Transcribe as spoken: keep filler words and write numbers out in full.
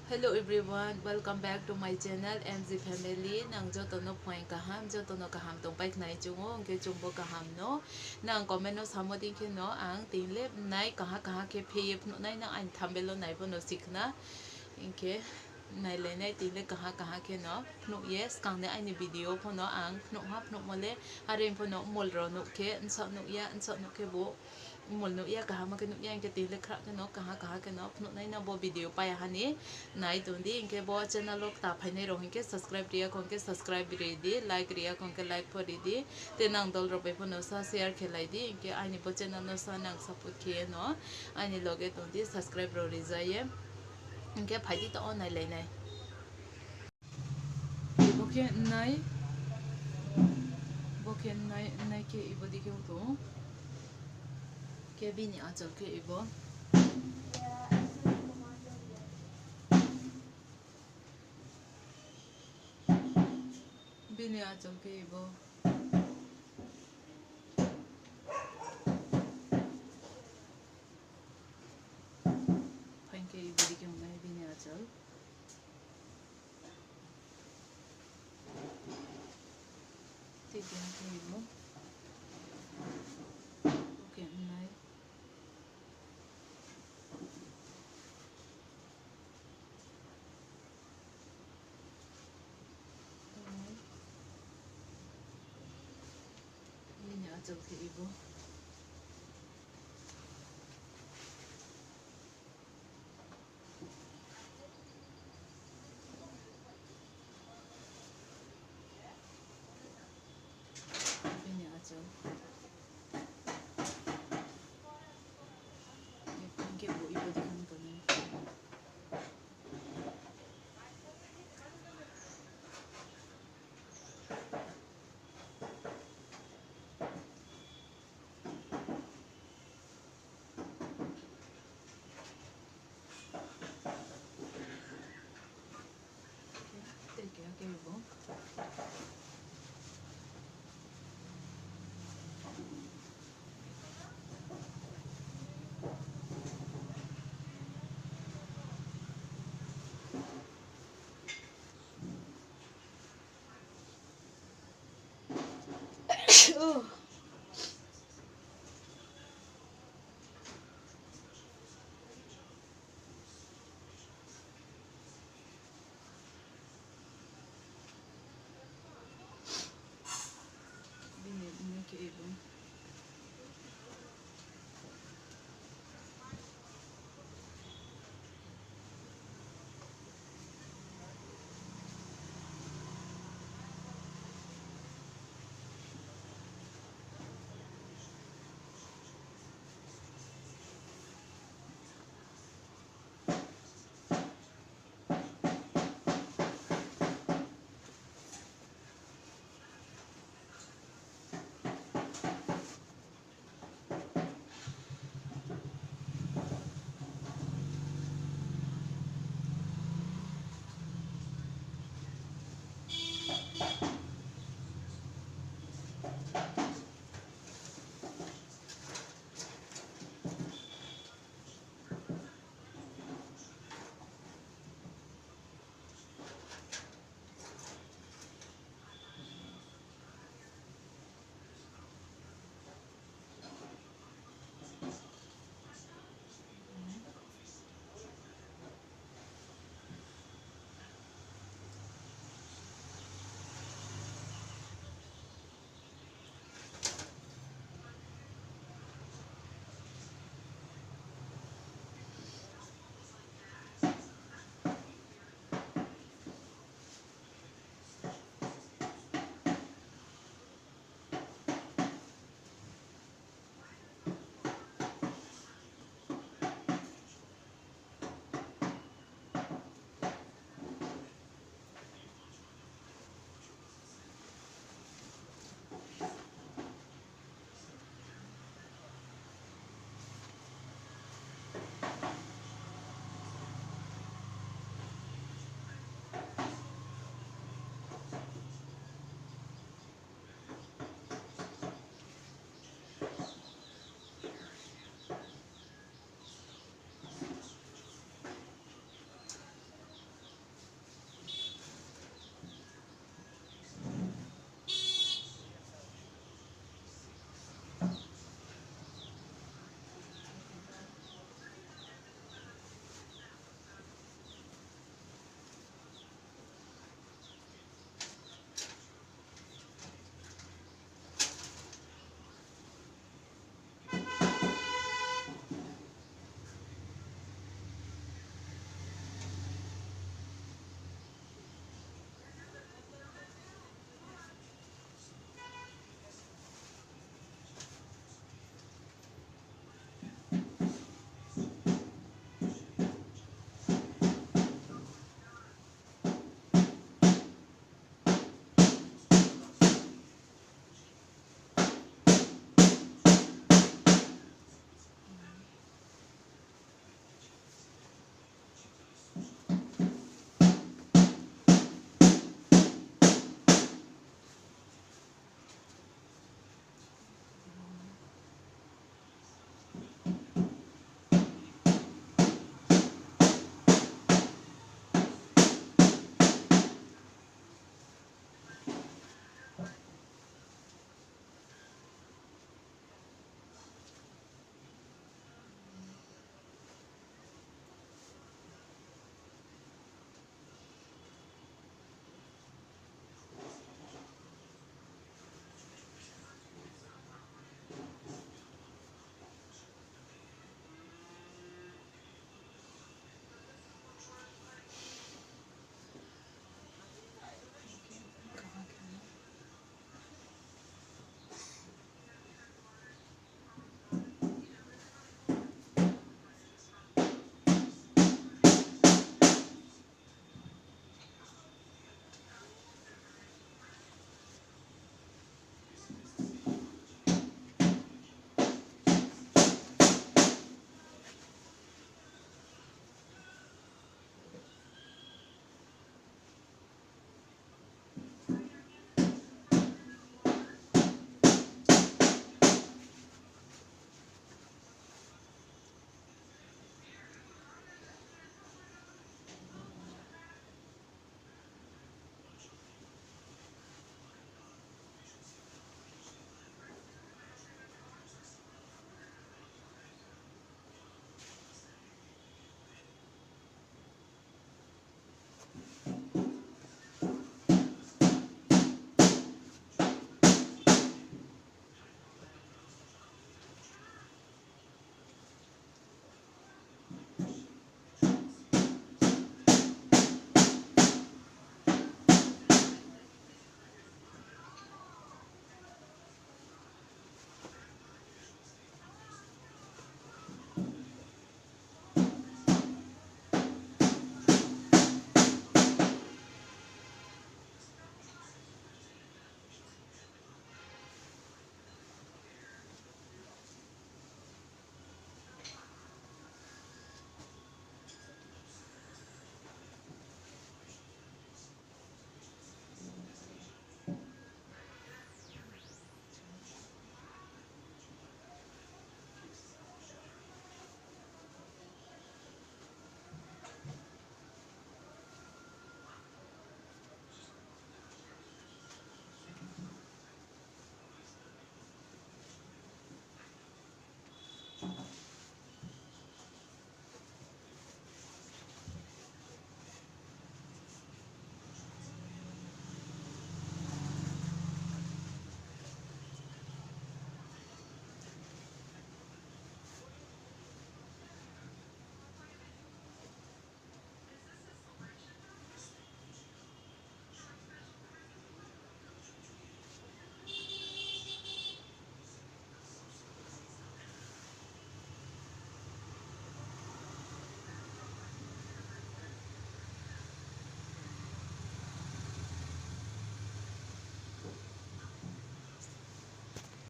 Hello everyone, welcome back to my channel M G Family. Nang joto no phuaing kaham, joto no kaham tongpai khnai chung ou, hing khe chung bo kaham no. Nang comment no samo dei khe no ang tini le nai kaha kaha khe phe ye phnuh nai, nang aini thumbnail wo nai pho no si khna. Hing khe nailainai tini le kaha kaha khe no phnuh ye skang ni aini video pho no ang phnuh ha, phnuhmo le are pho no mol rao nuh khe nsaoh nuh ya, nsaoh nuh khe bo mol nuh ya, kaham khe nuh ya, hing khe tini le khrah khe no kaha kaha khe no phnuh nai, nang bo video pai ya ha ni nai tong di. Hing khe bo channel wo kta phainai rao hing khe subscribe ri ya khong khe subscribe ri di, like ri ya khong khe like pho ri di. Te nang dol rao bai pho no sa share khe lai di, hing khe aini bo channel no sa nang support khe ye no aini loge tong di, subscribe rao ri ja ye. Hing khe phai di, taoh wo nailainai. Bo khe nai, bo khe nai, nai khe ibo dei khe tong ou. Khe bini achal khe ibo. Bini achal khe ibo. Phaing khe ibo dei khe ong nai bini achal. Tei keha khe ibo. Bo khe ong nai. Bini achal khe ibo.